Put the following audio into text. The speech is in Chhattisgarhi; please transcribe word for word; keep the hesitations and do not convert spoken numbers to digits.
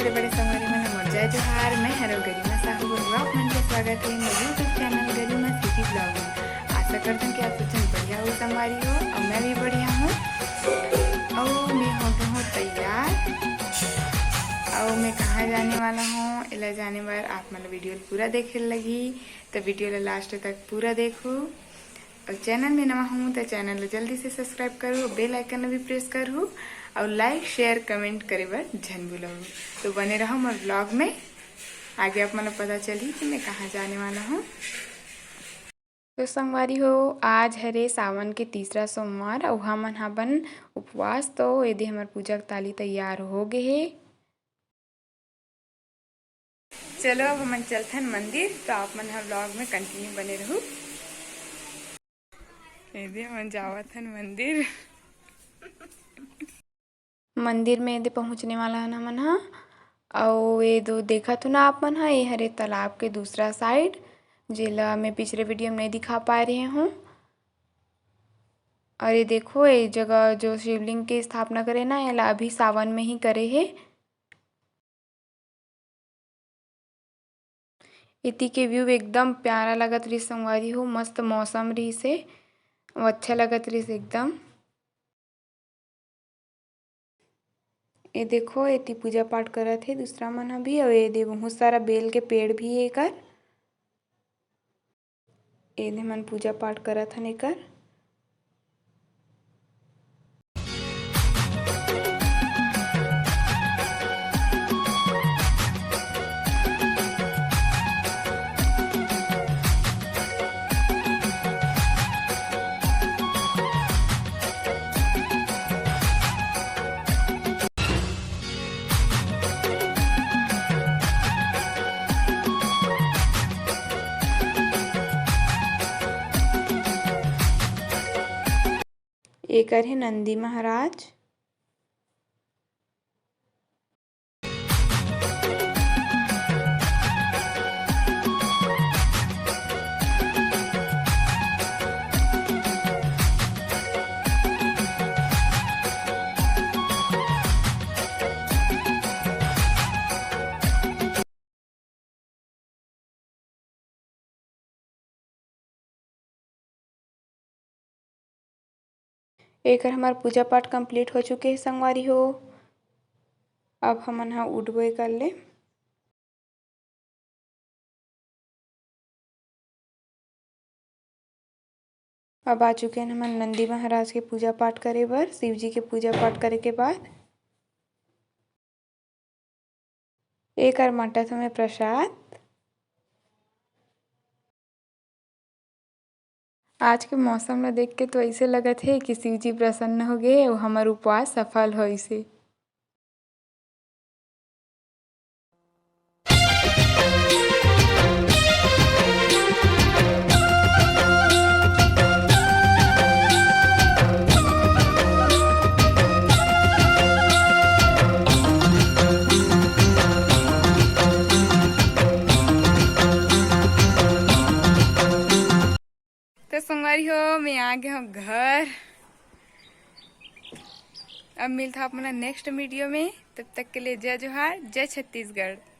सबसे बड़े संगवारी मन, मोर जय जोहार। मैं हरव गरिमा साहू, आप मन के स्वागत है मोर YouTube चैनल गरिमा सिटी ब्लॉग में। आशा करथन कि आप सब झन बढ़िया हो संगवारी हो, और मैं भी बढ़िया हूँ। और मैं हो गए हूँ तैयार, और मैं कहाँ जाने वाला हूँ, एला जाने बर आप मन वीडियो पूरा देखे लगी, तो वीडियो ला लास्ट तक पूरा देखो। और चैनल में नवा हूँ तो चैनल ला जल्दी से सब्सक्राइब करो, बेल आइकन भी प्रेस करो, और लाइक शेयर कमेंट करे बर झन भूलहू। तो बने रहो मोर ब्लॉग में, आगे आप मन ला पता चलही कि मैं कहाँ जाने वाला हूँ। तो संगवारी हो, आज हरे सावन के तीसरा सोमवार, अउ हमन हबन उपवास। तो एदे हमर पूजा के ताली तैयार हो गे हे। चलो, अब हमन चलथन मंदिर, तो आप मन ह ब्लॉग में कंटिन्यू बने रहू। एदे हमन जावत हन मंदिर। मंदिर में एदे पहुँचने वाला हन हमन ह। अउ ये दो देखत हो ना आप मन ह, ये हरे तालाब के दूसरा साइड, जेला मैं पिछले वीडियो में नहीं दिखा पाए रहे हूँ। और ये देखो, ये जगह जो शिवलिंग के स्थापना करे ना, एला अभी सावन में ही करे हे। एती के व्यू एकदम प्यारा लगत रहिस संगवारी हो, मस्त मौसम रहिस हे, अउ अच्छा लगत रहिस एकदम। ये देखो, एती पूजा पाठ करत हे दूसरा मन ह भी, अउ ये दे बहुत सारा बेल के पेड़ भी हे एकर। एदे मन पूजा पाठ करत हन एकर। एकर हे नंदी महाराज। एकर हमर पूजा पाठ complete हो चुके हे संगवारी हो। अब हमन ह उठबो एकर ले। अब आ चुके हैं हमन नंदी महाराज के पूजा पाठ करे बर। शिव जी के पूजा पाठ करे के बाद एकर बांटत हमें प्रसाद। आज के मौसम ला देख के तो ऐसे लगत हे कि शिव जी प्रसन्न हो गए और हमर उपवास सफल होइसे। तो संगवारी हो, मैं आ गया हूँ घर। अब मिलता आप मन ला next video में। तब तक के लिए जय जोहार, जय छत्तीसगढ़।